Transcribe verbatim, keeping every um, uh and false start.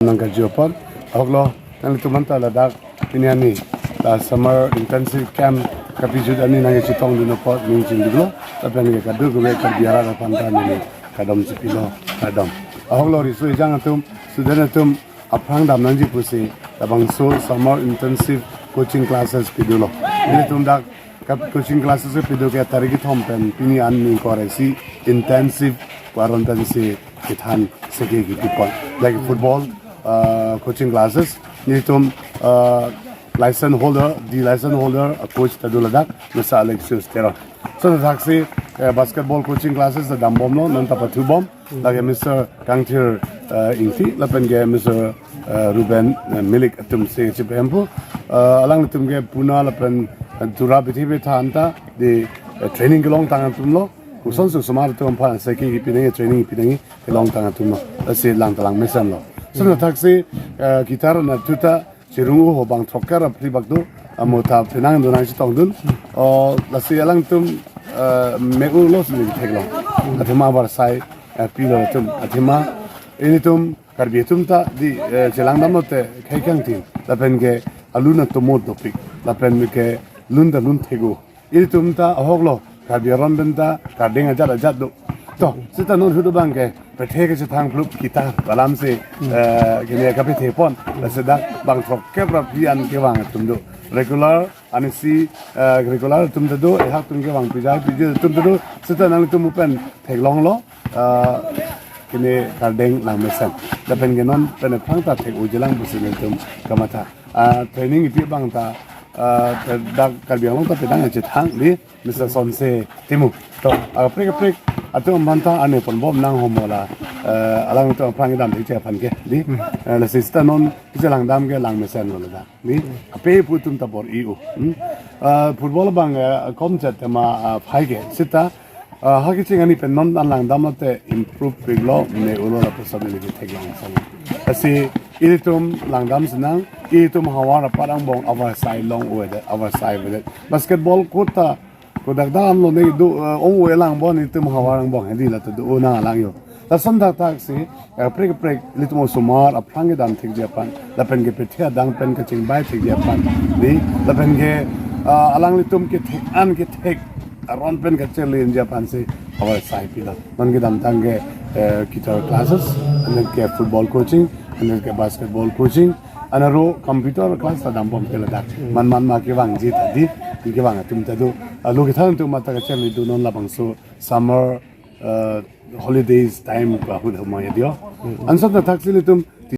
Nangkachepon ahoklo, nanglitum anta ladak pini arni la summer intensive camp kapijut arni nangkachetongdun apot ning chingduklo, lapen ke kadokave Karbi arat aphan ta neli kardom chipilo, kardom. Ahoklo riso ejang atum, student atum aphrang damnangji pusi labangso summer intensive coaching classes pidunlo. Ilitum dak kap coaching classes pidun ke tarik kethom pen pini arni ingkoi ra isi intensive pu aron pensi kethan seke kipipon. Like football, uh, coaching classes, nelitum, uh, license holder, D license holder, uh, coach ta do ladak, Mister Alexius Teron. So, thaksi, uh, basketball coaching classes ta dambomlo, non ta pathubom. Lake Mister Kangthir, uh, Ingti, lapen ke Mister, uh, Ruben, uh, Milik atum si chip hempu. Uh, alanglitum ke Pune lapen, uh, Tura bithi bitha anta, di, uh, training kelongtang atumlo. Kosonsi osomar atum aphan seke kipinangji, training kipinangji kelongtang atumlo. Lasi lang ta langmesenlo. So, thaksi, uh, guitar na tuta, cherung-o ho bang throkkep ra phli bak do, amo ta penang do nangchetongdun. O, lasi alangtum, eh, me-ulo si neli theklong. Athema avarsai, eh, pilo atum. Athema, ilitum Karbi atum ta di, eh, chelangdamlote khei kangtin. Lapen ke alun atomot dopik. Lapen ke lun ta lun thek-o. Ilitum ta ahoklo, Karbi aron pen ta kardeng ajat ajat do. To, seta non hudu abang ke, pethe kechethang phlup kita, balam si, eh, kene kapethepon, la seta bang throkkep ra phli an kevang atum do. Regular, anisi, eh, regular atum ta do, ehak atum kevang pija, pija atum ta do, seta nangtum pen theklonglo, eh, kene kardeng langmesen. Lapen ke non pen aphrang ta thek-o jilang pusi nelitum kamatha. Ah, training kipi abang ta, ah, dak Karbi Anglong ta pedang chethang di Mister Sonse Timung. To, ah, kaprek kaprek atum aphan ta arni ponbom nang homola, eh, alangtum aphrang kedam thekji aphan ke di. Eh, lasi seta non kechelangdam ke langmesenlo ladak di. Ape pu atum ta bor-i-o. Hmm? Ah, football abang, eh, komchet tema, ah, phai ke seta, ah, ha kecheng arni pen non an langdamlote improve piklo, me-ulo lapuson neli theklong sang. Lasi ilitum langdam sinang, ilitum havar apat angbong avarsai long-o-edet, avarsai avedet. Basketball court ta kodak damlo ne do, eh, ong-o-e langbom, ilitum havar angbong hedi la ta do-o nang alang jo. Lason thakthak si, eh, kaprek kaprek ilitum osomar aphrang kedam thekji aphan, lapen ke pethe adang pen kachingbai thekji aphan di, lapen ke, ah, alanglitum kethek an kethek aron pen kachelengji aphan si avarsai pilo. Non kedamtang ke, eh, guitar classes, anke football coaching, anke basketball coaching, anaro computer class ta dambom ke ladak. Man man ma kevangji ta di, kevang atum ta do. Ah, lo kethan atum mata kachelengdun non labangso summer, eh, holidays time pu ahut humai adio. Anson ta thaksi ilitum